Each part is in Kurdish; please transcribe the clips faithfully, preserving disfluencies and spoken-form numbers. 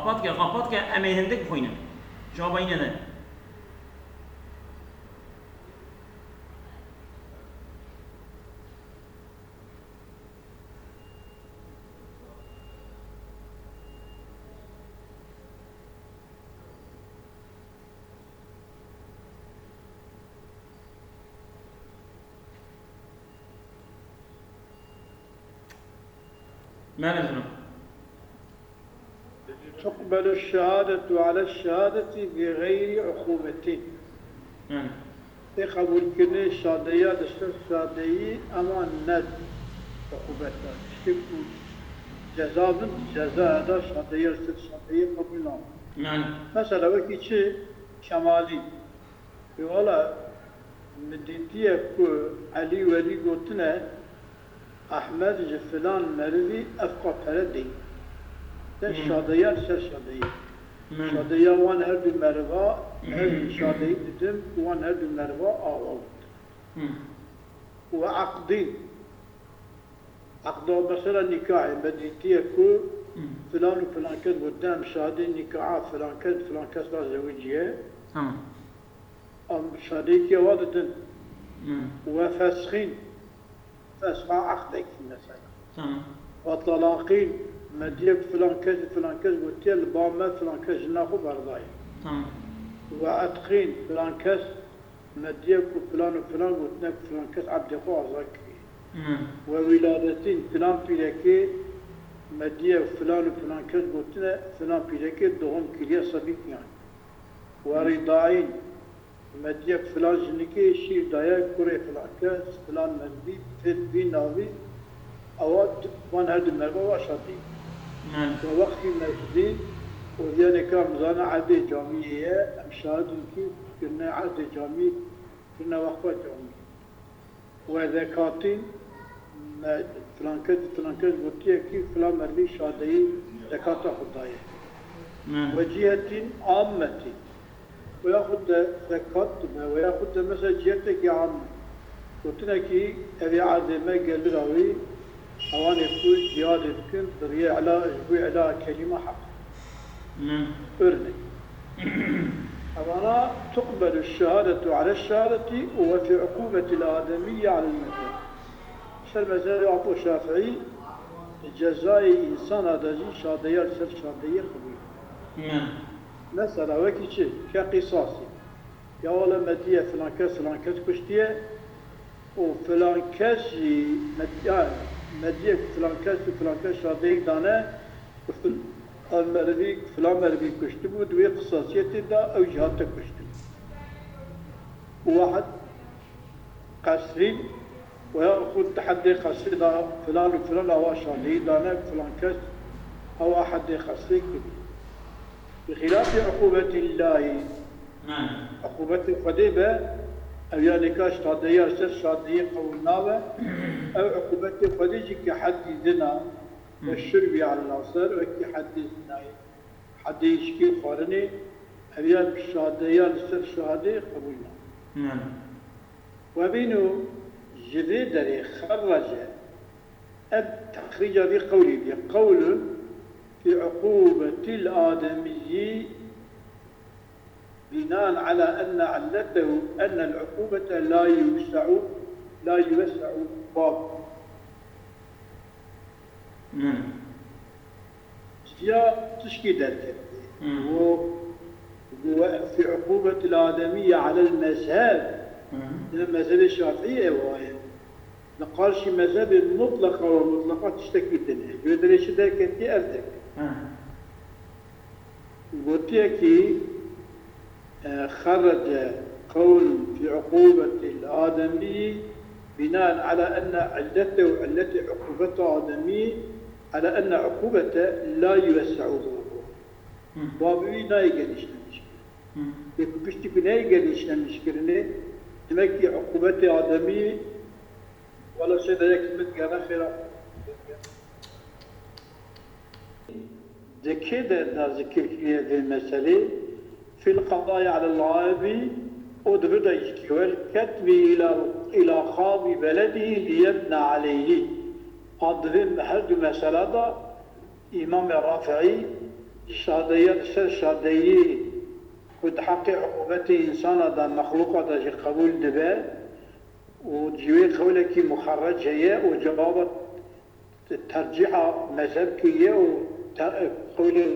Qapat ke, qapat ke, em ê hindik bixwînin. Cawaba yî ne. Mele jino. تقبل الشهادة على الشهادة بغير عقوبة. Mele. Tê qebûlkirinê şadeya li ser şadeyî ema ne uqûbet da. Tiştê ku ceza bin, ceza da şadeya li ser şadeyî qebûl nabe. Mele. Mesela wekî çi? Kemalî. Ê wala, min dîtiye ku Elî Welî gotine, Ehmed ji filan merivî evqa pere dê. Te Hmm. şadeya li ser şadeyî. Hmm. Şadeya wan her du meriva, Hmm. ez şadeyî didim ku wan her du meriva awa bûn. Hmm. We eqdîn. Eqda mesela nîkahê me dîtiye ku Hmm. filan û filan kes got, dem şadê nîkaha filan kes, filan kes ra zewiciye. Tamam. Em şadeyekî wa didin. Hmm. We fesxîn. Fesxa eqdekî mesela. Tamam. Ve talaqîn. Me diye ku filan kes û filan kes gotiye li ba me filan kes jina xwe berdaye. Tamam. Ve etqîn. Filan kes me diye ku filan û filan gotine ku filan kes ebdê xwe azad kiriye. Hmm. Ve wîladetîn. Filan pîrekê me diye filan û filan kes gotine filan pîrekê doğum kiriye sebî kiyan. Werîdaîn, me diye filan jinikê şîr daye kurê filan kes, filan merivî, vî, vî navî, ewa d-, van her du meriva wa şadî. Hmm. Ve wextî me dî, û diyanê ka em zana erdê camiyê ye, em şahid in kî kirine erdê camî, kirine wexta camî. We zekatîn, me filan kes, filan kes gotiye kî filan merivî şadeyî zekata xwe daye. Hmm. We cihetîn ammetîn. We yaxud de zekat dibe, we yaxud de mesela cihetekî am e. Gotinekî ev ê erdê me gelira wî, ewanê ku cihadê dikin, bi riyê ela, ji bo ela kelîma heq. Hmm. Örnek. Evana tuqbelu şehadetu ala şehadeti ve fi uqubetil ademiyye alel mezheb. Ser mezhebê Apo Şafîî cezayê însana de jî şadeya li ser şadeyê qebûl. Hmm. Mesela wekî çi? Ke qîsasî. Ya wele me diye filan kes filan kes kuştiye û filan kes jî me, ya, me diye filan kes û filan kes şadeyek dane, Filan merivî, filan merivî kuştibû, di wê qisasiyetê de ew jî hate kuştin. Û wahid qesrî, we ya xwe di heddê qesrê de filan û filan awa şadeyî dane, filan kes ewa heddê qesrê kiriye. Bi xilafî uqûbetî Lillahî, Mane. Uqûbetê Xwedê be, ew ya nêka şadeya ser şadeyê qewil nabe, ew uqûbetê Xwedê jî ke heddî zina, Hmm. Ve şurbî ala ser, wekî heddê zinayê, heddê îçkî xwarinê, ev ya şadeya li ser şahadê qebûl nabe. Hmm. We bîno ji vê derê xerrece, ev texrîca vî qewlî bî. Qewlun fî uqûbetil ademiyî بناء على أن علته أن العقوبة لا يوسع، لا يوسع باب. Hmm. Ya tişkî derketiye. Hmm. Û, û fi uqubetil ademiyye alel mezheb. Hmm. Yine mezhebê Şafîî ew aye. Li qarşî mezhebê mutleqa ve mutleqa tiştekî din e. Ji wê derê çi derketiye ev derketiye. Hmm. Gotiye kî, e, xerrece qewlun fî uqubetil ademî binaen ala enne illete û illetê uqubeta ademî ala enne uqubete la yuwesse'u babuha. Hı. Babê wî nayê genişlemiş kirin. Hı. Lê ku piştî ku neyê genişlemiş kirinê, demek ki uqubetê ademî, wela şêde yek min gere xêra. Di kê de da zikir kiriye vê meselê? Fil qadayê alel ğaibî, û di vir de jî kiriye, wel ketbî îla, îla qadî beledî liyebne aleyhî. A di vê her du mesela de Îmamê Rafiî Şadeya li ser şadeyî ku di heqê uqûbetê însana de, mexlûqa de jî qebûl dibe û ji wê qewlekî muxerrec heye û cewaba tercîha mezheb kiriye û te-, qewlê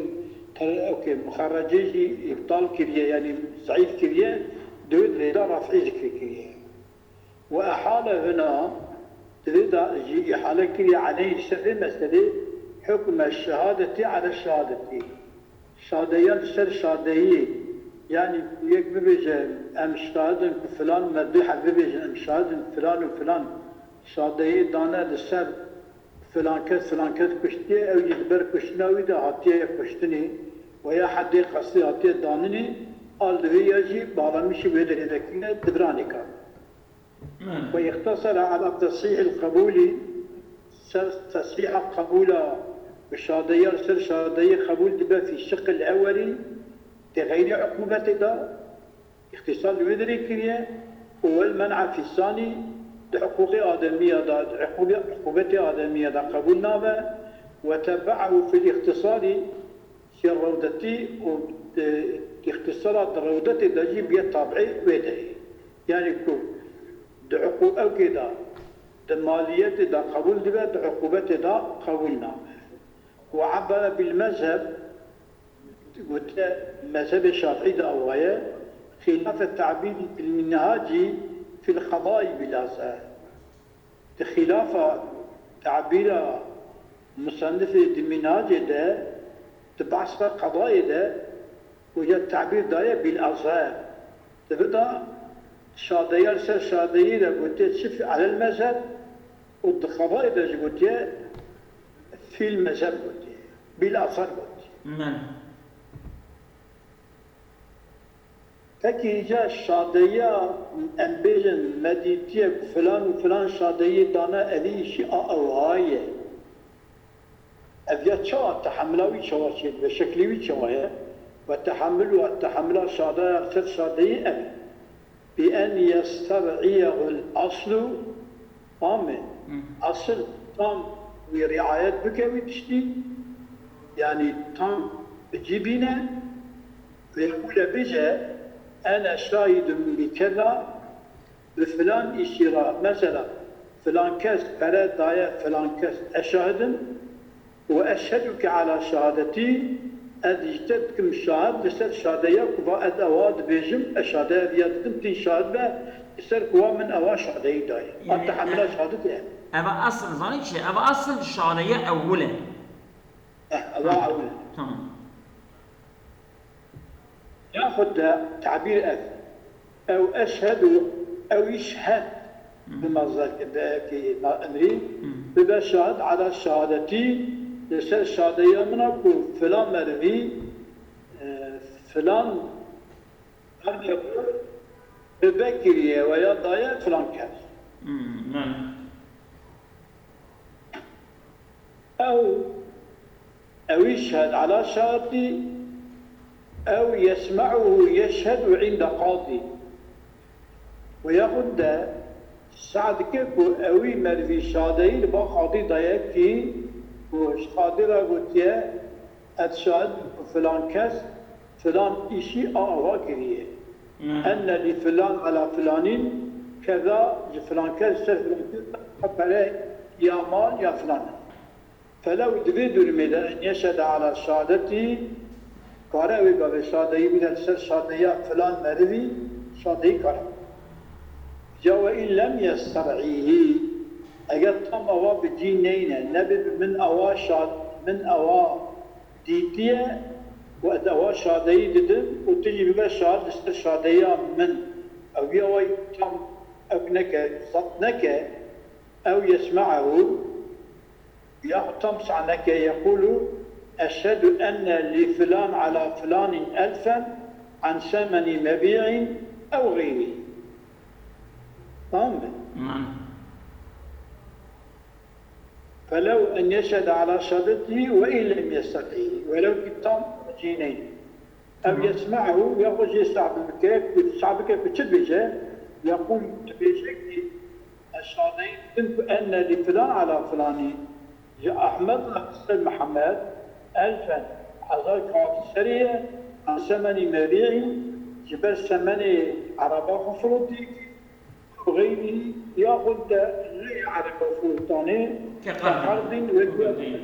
te-, okê, muxerrecê jî îptal kiriye, yanî zeîf kiriye, di wê dirê de ref'î zikir kiriye. Ve ehale huna, di vê de jî îhale kiriye eleyh, li ser vê meselê, hukme şehadetî ele şehadetî. Şadeya li ser şadeyî, yanî ku yek bibêje, em şahid in ku filan merdû, heb bibêjin, em şahid in filan û filan şadeyî dane li ser filan kes, filan kes kuştiye, ew jî li ber kuştina wî de hatiye kuştinê, ve ya hedê qesdî hatiye daninê, a li vê ya jî bağlamışî wê derê de kirine, di viranê ka. Ve îxtasara ala tesîhil qebûlî, ser tesîha qebûla, bi şadeya, ser şadeyî qebûl dibe fî şiqil ewelî, di xeyrî uqûbetê de, îxtisar li wê derê kiriye, û wel men'a fî sanî, di uqûqê ademiya de, di uqûbê-, uqûbetê ademiya de qebûl nabe, ve tebe'ahu fil îxtisarî, Şê Rewdetî û, e, îxtisara di Rewdetê de jî bûye tabi'ê wê derê. Yanî ku di uqû-, ewkê de, di maliyetê de qebûl dibe, di uqûbetê de qebûl nabe. Ve ebbere bil mezheb, gotiye mezhebê Şafîî de awa ye, xîlafe te'bîrî fil minhacî fil qedayî bil azhar. Di xîlafa tebîra musennifê di Mînacê de, di behsa qedayê de, uca tebîr daye bil azhar. Di vida şadeya li ser şadeyî de gotiye çi fi-, alel mezheb û di qedayê de jî gotiye fîl mezheb gotiye. Bil azhar gotiye. Men. Pekî îca şadeya, em bêjin, me dîtiye ku filan û filan şadeyî dane, evî îşî a ewha ye. Ev ya çawa, tehemila wî çawa çêdibe, şeklê wî çawa ye? Ve tehemil û tehemila şadeya ser şadeyî ev e. Bi en yesteb'iyehul aslu, tamê. Hı. Asıl tam wî riayet bike wî tiştî, yanî tam bi cî bîne, ve yekûle bêje, ene şahidun bi keza, bi filan îşî ra, mesela, filan kes pere daye filan kes, ez şahid im, Ve eşheduke ala şehadetî, ez ji te dikim şahid li ser şadeya ku va ez ewa dibêjim, ez şadeya viya didim, tîn şahid be, li ser ku va min ewa şadeyî daye. Yanî, a te hemila e, şahidê ye. Eva asl zanî çi? Eva asl şadeya ewil e. Eh, ewa ewil e. Tamam. Yaxud de tebîr ev, ew eşhedu, ew îşhed, bi mazdak, bi, bi ma-, emrî, bibe şahid ala şehadetî, li ser şadeya min a ku filan merivî, e, filan merdê xwe hibe kiriye ve ya daye filan kes. Hmm, men. Ew, ew îşhed ala şahidî, ew yesme'uhu yeşhedu inde qadî. Û yaxud de seh dike ku ewî merivî şadeyî li ba qadî daye kî, û ji qadî re gotiye, ez şahid im ku filan kes filan îşî a ava kiriye. Hmm. Enne li filan ala filanîn keza, ji filan kes ser filan kes pere ya mal ya filan. Felew di vê durumê de en yeşhede ala şehadetî, kare wê gavê şadeyî bide li ser şadeya filan merivî, şadeyî kare. Ya ve in lem yesteb'îhî, eger tam ewa bi cî neyne, nebe bi min ewa şad-, min ewa dîtiye û ez ewa şadeyî didim û tu jî bibe şahid li ser şadeya min. Ew ya way tam ew neke, zebt neke, ew yesme'ehu, ya tam seh neke, yekulu, eşhedu enne li filan ala filanin elfen an semeni mebî'in ew xeyrî. Tamam mı? Tamam. Felew en yeşhede ala şehadetî ve in lem yesteb'î. Welew ki tam cî neyne. Ev yesme'ehu, ya xwe jê seh bike, ku seh bike ku çi bêje? Yekul dibêje ki, ez şadeyî dikim ku enne li filan ala filanî, ji Ahmed re ser Mihemed, elfen, Ezar kafî serê ye, an semenî mebî'î, ji ber semenê ereba xwe firotî, xeyrî, yaxud de rê ereba firotanê, Ke ke qerdin. qerdin wek Wek deyn.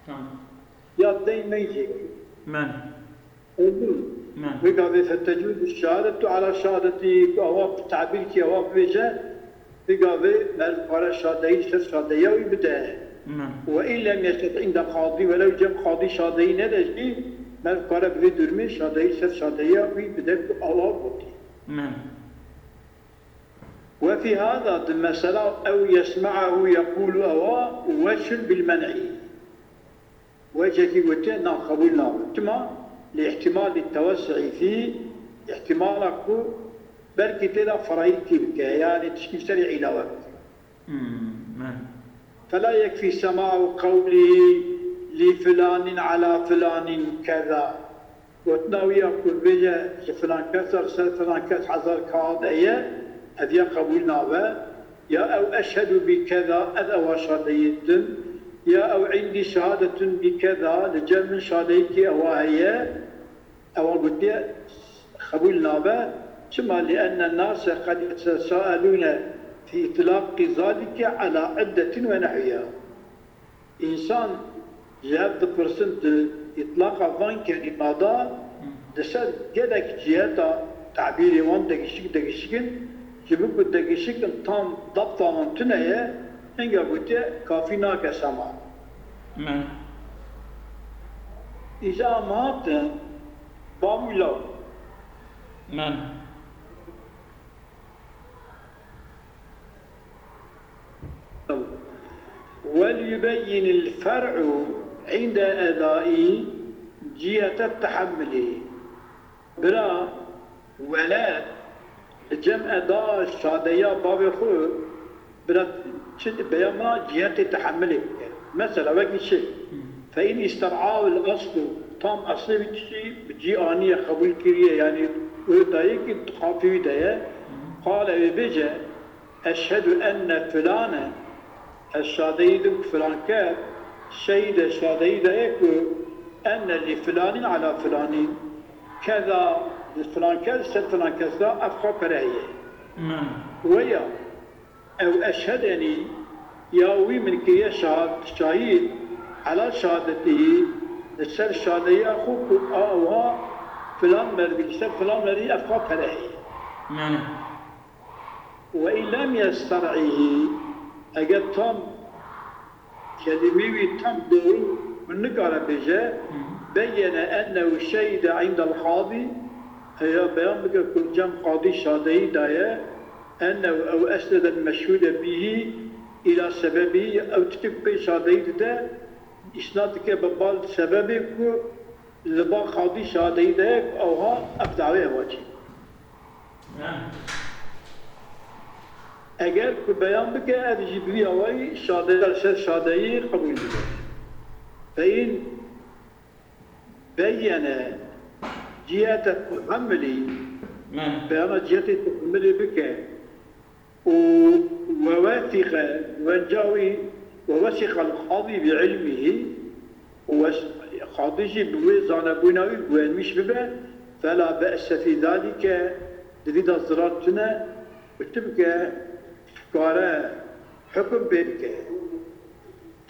Tamam. ya deyn meycê. Men. Oldu. Men. Wek avê fetecûz şehadetu ala şehadetî, ku awa bi tabîr ki awa bibêje, wek avê meriv kare şadeyî ser şadeya wî bide. Men. Ve in lem yestetic inde qadî, welew cem qadî şadeyî nede jî, meriv kare bi vê durmê şadeyî ser şadeya wî bide ku awa gotî. Men. Ve fî hada, di mesela ew yesme'ahu yekûlu ewa, weçun bil men'i. Wecekî gotiye, na, qebûl nabe. Çima? Li ihtimalî tewessu'î fî, ihtimala ku belkî tê de ferahîtî bike, yanî tişkî serê îlawe bike. Hmm, men. Fela yekfî sema'u qewlî li filanin ala filanin keza. Gotina wî ya ku bêje ji filan kes re ser filan kes hezar kağıt heye, ev ya qebûl nabe. Ya ew eşhedû bi keza, ez ewa şadeyî didim. Ya ew indî şehadetun bi keza, li cem min şadeyîkî ewa heye. Ewa gotiye, qebûl nabe. Çima? Li enne nase qed yetesaelûne fî îtlaqî zalike ala iddetin ve nehwiha. Însan ji hev dipirsin di îtlaqa van kelîma de, di ser gelek ciheta tabîrê wan degişik degişik in, ji bo ku degişik in tam dabta wan tune ye, hinga gotiye kafî nake sema. Men. Îja em hatin, bavû law. Men. وليبين الفرع عند أدائه جهة التحمل. Bira weled li cem eda şadeya bavê xwe bira çi beyana cihetê tehemilê bike. Mesela wekî çi? Fe in îster'ahu el aslu, tam eslê wî tiştî bi cî aniye, qebûl kiriye, yanî wê dayê ki di qafê wî de ye. Qale wê bêje, Eşhedû enne filane, ez şadeyî dim ku filan kes, şehîde şadeyî daye ku enne li filanîn ala filanîn, keza li filan kes, ser filan kes de ev xwe pere heye. Men. Weya, ew eşhedenî, ya wî min kiriye şahad-, şahîd, ala şehadetihî, li ser şadeya xwe ku a wiha filan merdî, li ser filan merdî ev xwe pere heye. Men. Ve in lem yester'ihî, eger tam kelîmê wî tam doğru min nikare bêje, Hı. beyyene ennehu şehide indel qadî, heya beyan bike ku cem qadî şadeyî daye, ennehu ew esnedel meşhude bihî ila sebebî, ew tiştê ku pê şadeyî dide, îsnad dike bi bal sebebê ku li ba qadî şadeyî daye ku ewha ev dawê ev çî. Eger ku beyan bike, ev jî bi vî awayî şadeya li ser şadeyî qebûl dibe. Fe in beyyene cihete tehemmilî, Men. beyana cihetê tehemmilê bike û we wesîqe, wenca wî, we wesîqe el qadî bi ilmihî, û wes-, qadî jî bi wê zanebûna wî guvenmîş bibe, fela be'se fî zalîke, di vî de zirar tune, û tu bike, dikare hukum pê bike.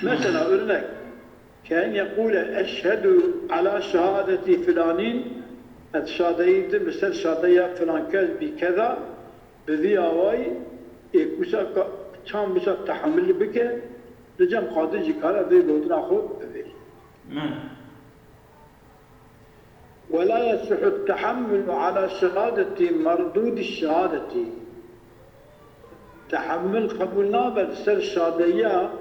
Mesela, örnek, ke en yekûle eşhedû ala şehadetî filanîn, ez şadeyî dim li ser şadeya filan kes bî keza, bi vî awayî ê wisa ka-, çand wisa tehemil bike, di cem qadî jî kare vê gotina xwe bivê. Men. ولا يصح التحمل على شهادة مردود الشهادة. Tehemmil qebûl nabe li ser şadeya,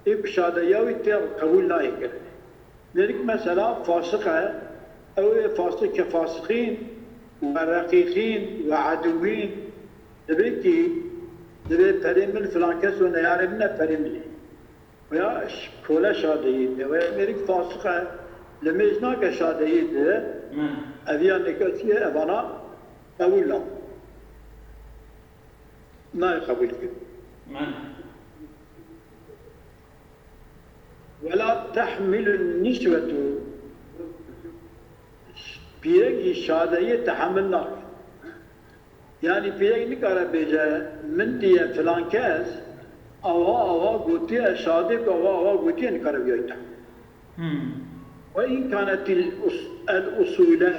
ê ku şadeya wî tê qebûl nayê kirinê. Mêrik mesela fasiq e, ew ê fasiq ke fasiqîn ve reqîqîn ve edûwîn, divê kî, divê perê min filan kes û neyarê min e, perê min ê. Veya ş-, kole şadeyî de, veya mêrik fasiq e, li mêj nake şadeyî de, Hmm. ev ya nêke çi ye, evana qebûl nake. Nayê qebûl kir. Hmm. ولا تحمل النسوة Pîrek jî şadeyê tehemil nake. Yanî pîrek nikare bêje, min diye filan kes, awa awa gotiye, şadê ku awa awa gotiye nikare bîya îta. Hmm. Ve in kanetil us-, el usule.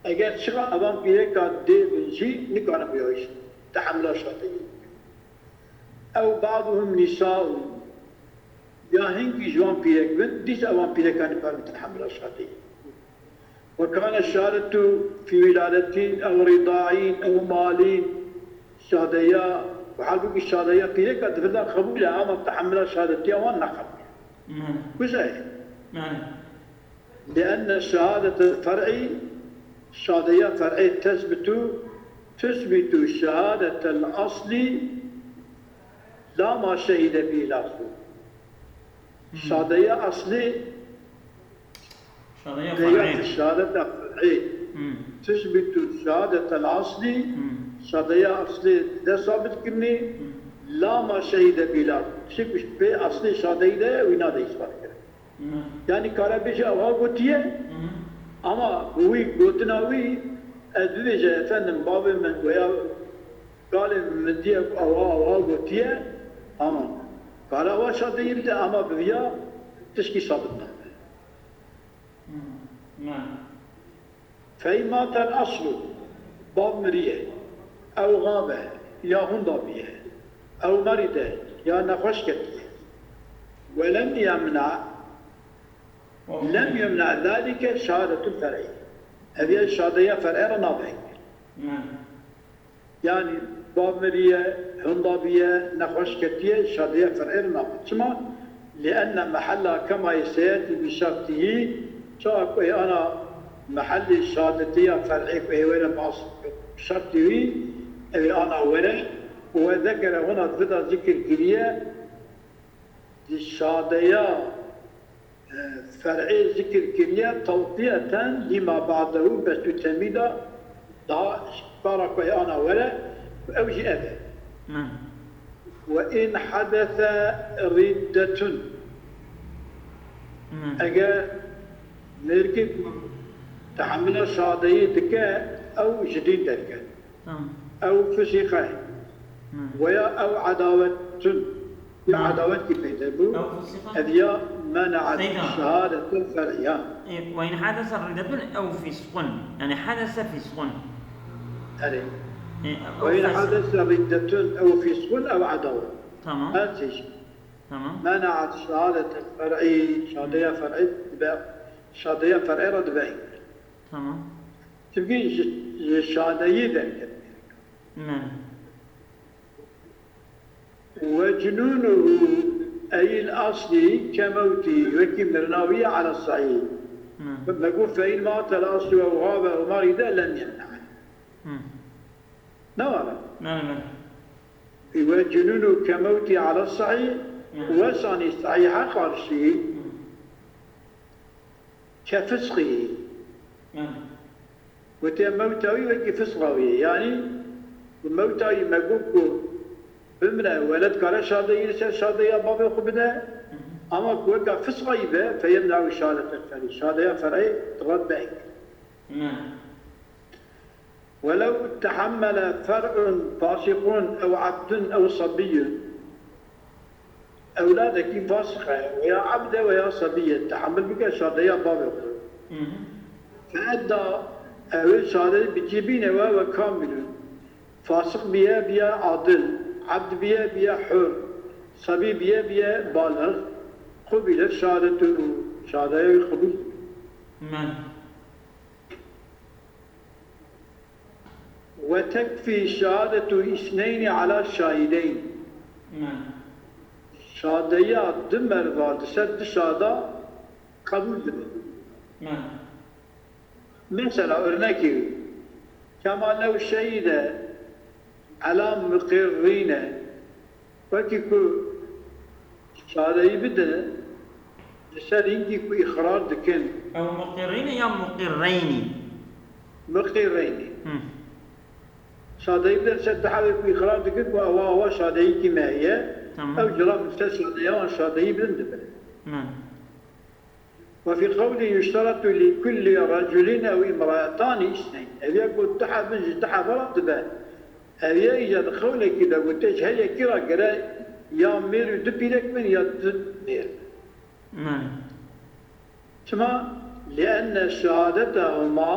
Eger çiqa evan pîreka dê bin jî nikare bîya îş. Tehemila şadeyê. Ew ba'duhum nisaun. Ya hingî ji wan pîrek bin, dîs evan pîreka nikarin tehemila şadeyê. Ve kane şadetu fî wilâdetin ew rîda'in ew malin. Şadeya, halbûkî şadeya pîreka di vir de qebûl e, ama tehemila şadetiya wan ne qebûl e. Hmm. Kuzey. Yani. Lienne şehadetel fer'i, şadeya fer'i tesbitu, tusbitu şehadetel asli la ma şehide bî lafu. Hmm. Şadeya asli Şadeya Veya fer'î. Şehadeta fer'î. Hmm. Tusbitu şehadetel asli, Hmm. şadeya asli de sabit kirinî, Hmm. la ma şehide bîla. Çi ku pê asli şadeyî de wîna de îspat kirin. Hmm. Yani kare bêje ewa gotiye, Hmm. ama bi wî gotina wî ez bibêje efendim bavê min veya kalê min diye ewa ewa gotiye, ama kare ewa şadeyî bide ama bi viya tişkî sabit nabe. Hmm. Fey matel aslu, bav miriye, ew xabe, ya hûn dabiye, ew merîde, ya nexweş ketiye. Ve lem yemna, lem yemna zalike şehadetul fer'i. Ev ya şadeya fer'e re nabe. Hmm. Yani, bav miriye, hinda biye, nexweş ketiye, şadiye fer'ê re nabe. Çima? Lienne mehella kema yeseyeti bi şertî, çawa ku ê ana mehellê şadetiya fer'ê ku ê were bas şertî wî, ew ê ana were, û we zekere huna di vida zikir kiriye, di şadeya, e, fer'ê zikir kiriye, tewtiyeten lima ba'dehu, beşûtemî de daha kara ku ana were, ew jî ev e. Hmm. Ve in hadese riddetun. Hmm. Eger mêrkê ku tehemila şadeyî dike, ew ji dîn derket. Tamam. Ew fisiqe. Hmm. Veya ew edawetun. Ya Hmm. edawet ki peyde bu. Ew fisiqe. Ev ya menaat Seyda. şehadetul fer'i ya. E, ve in hadese riddetun ew fisqun. Yani hadese fisqun. Erê. E, ew Ve in fes- hadese riddetun ew fisqun ew edawet. Tamam. Her şey. Tamam. Menaat şehadetul fer'i, şadeya fer'i dibe, şadeya fer'i re dibe. Tamam. Çimkî ji, ji şadeyî derket. Ne. Ve cunûnuhu eyl aslî kemewtî, wekî mirina wî ye ala sahî. Ne. Me got fe in matel aslu ew xabe ew merîde lem yemne'e. Hı. Ne were? Ne, ne. Ve cunûnu kemewtî ala sahî, Hı. wesanî sahiha qarşî. Hı. Ke fisqî. Hı. Gotiye mewta wî wekî fisqa wî ye. Yanî bi mewta wî me got ku bimre, weled kare şadeyî li ser şadeya bavê xwe bide. Hı hı. Ama ku weka fisqa wî be, feyemne'u şehadetel fer'i. Şadeya fer'ê dirat be engel. Hı. Welew tehemmele fer'un fasiqun ew abdun ew sabiyyun. Ewladekî fasiq e, veya abd e, veya sabiy e, tehemmül bike şadeya bavê xwe. Hı hı. Feedda, ew ê şadeyî bicî bîne we ve kamilun. Fasiq biye, biye adil. Abd biye, biye hur. Sabiy biye, biye balix. Qubile şadetu, şadeya wî qubûl. Men. Ve tekfî şehadetu isneyni ala şahideyn. Şadeya du merva li ser du şada qebûl dibe. Mesela, örnekî, kema lew şehide ala muqirrîne. Wekî ku şadeyî bide, li ser hingî ku îqrar dikin. Ew muqirrîne ya muqirreynî? Muqirreynî. Hı. Şadeyî bide li ser dihewê ku îqrar dikin ku ewa, ewa şadeyîkî me heye. Tamam. Ew cila li ser şadeya wan şadeyî bidin dibe. Hı. وفي قوله يشترط لكل رجل أو امرأتان اثنين. Ev ya ku du hebin ji du hebe re dibe. Ev ya îca di qewlekî de gote ji her yekî re gere ya mêr û du pîrek bin ya du mêr. Çima? لأن شهادتهما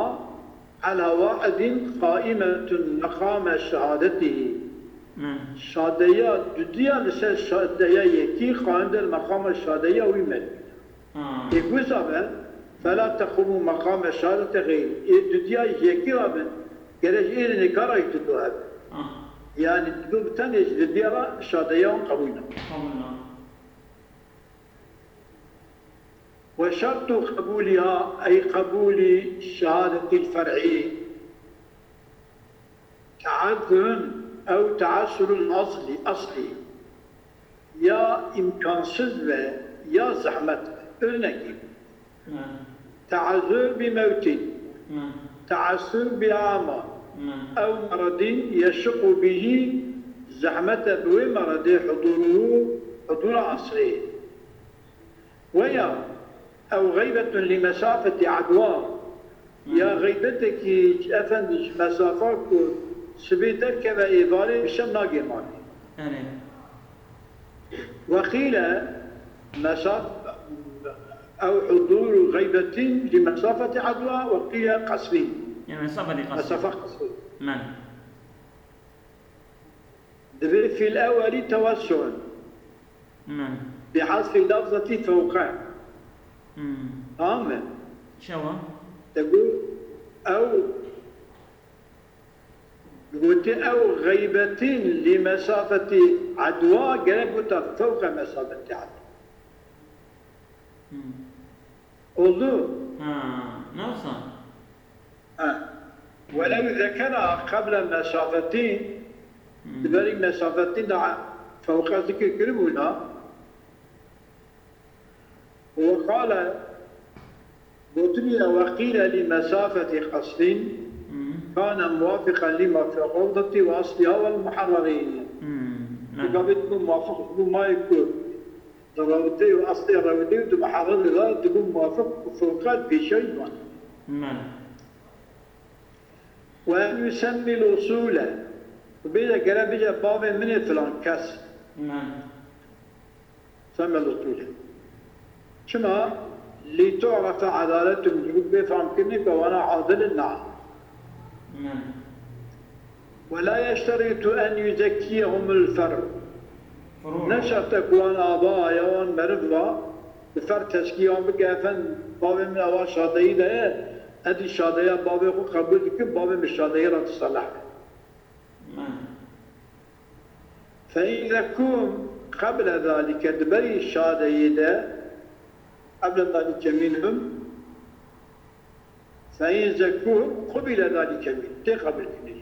على واحد قائمة مقام شهادته. Şadeya dudiya li ser şadeya yekî qaim de li meqama şadeya wî me. Ê ku wisa be, فلا تقوم مقام شهادة غيره. Ê dudiya ji yekî re bin, gere ji êrê nikara ji dudu hebe. Yanî dudu bi tenê ji dudiya re şadeya wan qebûl nake. وشرط قبولها، أي قبول الشهادة الفرعية، تعذر أو تعسر أصلي، أصلي. Ya îmkansız be, ya zehmet be. Örnekî, teazur bi mewtî, teasur bi ama, ew meredî yeşiqu bihî, zehmet e bi wê meredê hudûrû, hudûra esrê. Weya ew xeybetun li mesafetî edwa, ya xeybetekî ji efendî ji mesafa ku sibê derkeve êvarê bi şev nagê malê. Erê. Weqîle mesaf ew hudûr û xeybetîn li mesafetî edwa, weqîle qesrîn. Yani mesafetî qesrîn. Mesafa qesrîn. Men. Divê fîl ewelî tewessun. Bi hasfî lafzetî fewqe. Tamam mı? Çawa? Te got ew, gotî ew xeybetîn li mesafetî edwa, gerek gota fewqe mesafetî edwa. Oldu. Ha, ne wisa? Ha. Welew zekera qeble mesafetî, di berî mesafetî de fewqe zikir kiribûna. Ve qale, gotiye, ve qîle li mesafetî qesrîn, kane muwafiqen lima fi rawdetî ve asliha vel muharrerî. Nika bê dibe muwafiq bû mayê ku di rawdê û aslê rawdê û di muharrerê de dibû muwafiq û fewqe pêşiyayî wan. Ve en yusemmî l-usûle. Û bêje gere bêje bavê min ê filan kes. Semmî l-usûle. Çima? Li tu'refe edaletum, ji bo bê fehmkirinê ku wana adil in na. Ve la yeşteritu en yuzekkiyehum l-fer'u. Ne şert e ku wan ava ya wan meriv va, bi fer tezkiye wan bike, efend, bavê min ava şadeyî de ye, ez jî şadeya bavê xwe qebûl dikim, bavê min şadeyî re diseleh be. Fe in zekû qeble zalike, di berî şadeyê de, qeble zalike minhum, fe in zekû qubile zalike minhum, tê qebûlkirinê.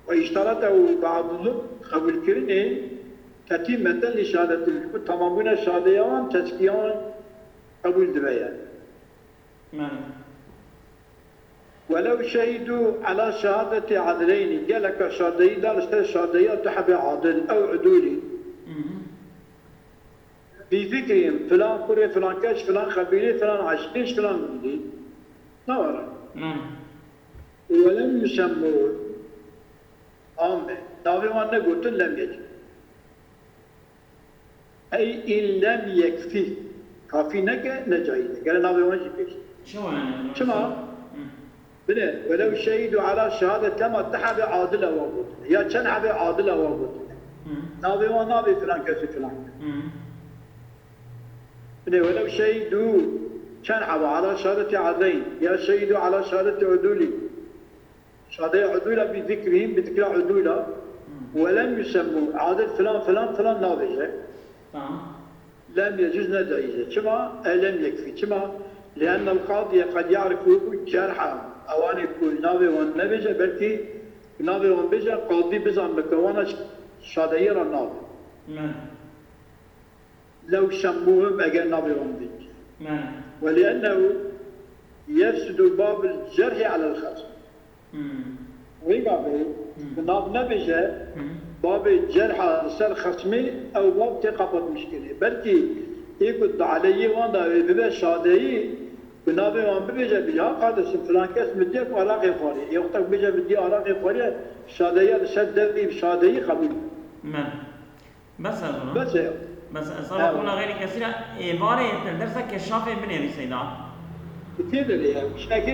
Ve işteretehu ba'duhum, qebûlkirinê tetîmeten li şehadetin, ji bo tamambûna şadeya wan, tezkiya wan qebûl dibe ye. Welew şehidû ala şehadetê edleynî, geleka şadeyî da li ser şadeya du hebê adil ew udûlî. Bi zikrîn, filan kurê filan keç, filan qebîlê, filan eşîrê, filan gundî. Ne were. Welem yusemmû, ame, navê wan negotin, lem yecûz. Ey in lem yekfî. Kafî neke, ne caiz e. Gere navê wan jî pêş. Çima yani? Çima? Hı. Bine, welew şehîdû ala şehadet, lema ti hebê adil ewa gotine. Ya çend hebê adil ewa gotine. Hı. Navê wan nabê filan kesî filan. Hı. Bine, welew şehîdû çend heba ala şehadetê adleyn. Ya şehîdû ala şehadetê udûlî. Şadeya udûla bi zikrihim, bi zikra udûla, Hmm. Ve lem yusemmû, adil filan, filan, filan nabêje. Tamam. Lem yecûz, ne caiz e. Çima? E lem yekfî. Çima? Liennel qadiye qed ya'rifu cerha. Ewanê ku navê wan nebêje, belkî navê wan bêje, qadî bizanbe ke wana şadeyê re nabe. Ne. Lew şemmuhum, eger navê wan bêje. Ne. Ve liennehu yefsudu babil cerhi alel xasm. Hmm. Wê gavê, Hmm. bi nav nebêje, Hmm. babê cerha li ser xesmê ew bab tê qapatmiş kirinê. Belkî Ê ku di aleyê wan de wê bibe şadeyî, ku navê wan bibêje, bêje, ha kardeşim, filan kes mi diye ku araqê xwarî. Ê wexta ku bêje mi diye araqê xwarî, şadeyiya li ser devî şadeyî qebûl. Me. Bes e zora. Bes e. Bes e. Sala komla xeyrî kesî re êvarê li dersa keşafê binêrî Seyda. Tê de ya, şekê